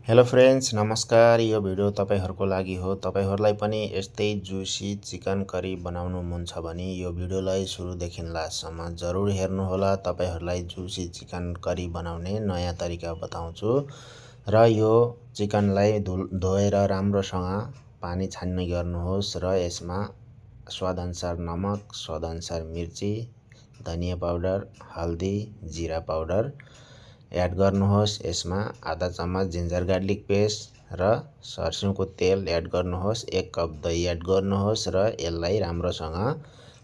Hello friends, नमस्कार। यो video तपाईहरुको लागि हो। तपाईहरुलाई पनि यस्तै जुसी चिकन करी बनाउनु मन छ भने यो भिडियोलाई सुरुदेखि लास्टसम्म जरुर हेर्नुहोला। तपाईहरुलाई जुसी चिकन करी बनाउने नयाँ तरिका बताउँछु। र यो चिकनलाई धोएर राम्रोसँग पानी छान्ने गर्नुहोस् र यसमा स्वादअनुसार नमक, स्वादअनुसार मिर्ची, धनिया पाउडर, हल्दी, जिरा पाउडर एड गर्नुहोस्। यसमा आधा चम्मच जिन्जर गार्लिक पेस्ट र सरस्योको तेल एड गर्नुहोस्। 1 कप दही एड गर्नुहोस् र यसलाई राम्रोसँग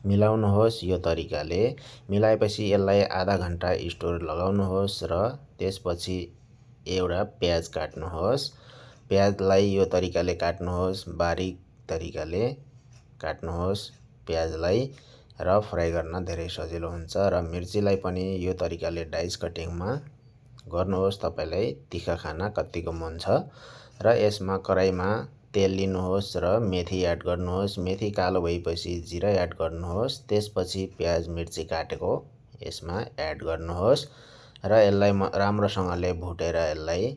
मिलाउनुहोस्। यो तरिकाले मिलाएपछि यसलाई आधा घण्टा स्टोर लगाउनुहोस् र त्यसपछि एउटा प्याज काट्नुहोस्। प्याजलाई यो तरिकाले काट्नुहोस्, बारीक तरिकाले काट्नुहोस् प्याजलाई र फ्राई गर्न धेरै सजिलो हुन्छ। र मिर्चीलाई पनि यो तरिकाले डाइस कटिङमा गर्नुहोस्। तपाईलाई तीखा खाना कतिको मन छ। र यसमा कराईमा तेल लिनुहोस् र मेथी एड गर्नुहोस्। मेथी कालो भएपछि जिरा एड गर्नुहोस्। त्यसपछि प्याज मिर्ची काटेको यसमा एड गर्नुहोस् र यसलाई राम्रोसँगले भुटेर यसलाई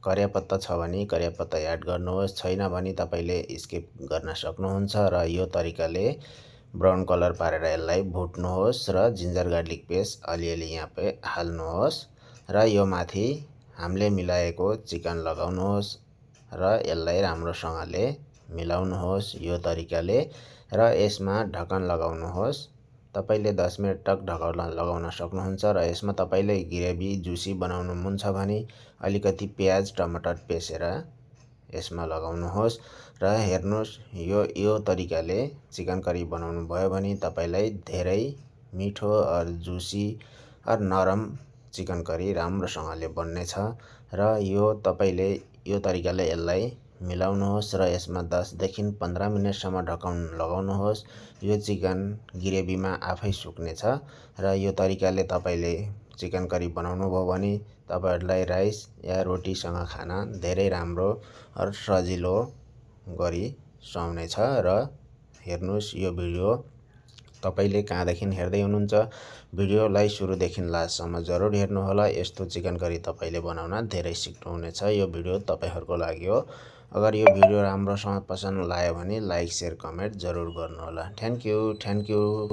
करियापत्ता छ भने करियापत्ता एड गर्नुहोस्, छैन भने तपाईले स्किप गर्न सक्नुहुन्छ। र यो तरिकाले ब्राउन कलर पारेर यसलाई भुट्नुहोस् र जिन्जर गार्लिक पेस्ट अलिअलि यहाँ हाल्नुहोस् र यो माथि हामीले मिलाएको चिकन लगाउनुहोस् र यसलाई राम्रोसँगले मिलाउनुहोस् यो तरिकाले। र यसमा ढक्कन लगाउनुहोस्। तपाईले 10 मिनेट तक ढक्कन लगाउन सक्नुहुन्छ। र यसमा तपाईले ग्रेभी जुसी बनाउनु मन छ भने अलिकति प्याज टमाटर पेसेर यसमा लगाउनुहोस् र हेर्नुहोस् यो तरिकाले चिकन करी बनाउनु भयो भने तपाईलाई धेरै मिठो और जुसी और नरम चिकन करी राम्रोसँगले बन्नेछ। र यो तपाईले यो तरिकाले यसलाई मिलाउनुहोस् र यसमा 10 देखि 15 मिनेटसम्म ढक्कन लगाउनुहोस्। यो चिकन ग्रेभीमा आफै सुक्नेछ। र यो तरिकाले तपाईले चिकन करी बनाउनु भयो भने तपाईहरुलाई राइस या रोटीसँग खान धेरै राम्रो र सजिलो गरी सुहाउनेछ। र हेर्नुहोस् यो भिडियो तपाईले कहाँदेखि हेर्दै हुनुहुन्छ भिडियोलाई सुरुदेखि लास्टसम्म जरुर हेर्नुहोला। यस्तो चिकन करी तपाईले बनाउन धेरै सिक्नुहुनेछ। यो भिडियो तपाईहरुको लागि हो। अगर यो भिडियो राम्रोसँग पसन्द लाग्यो भने लाइक शेयर कमेन्ट जरुर गर्नुहोला। Thank you.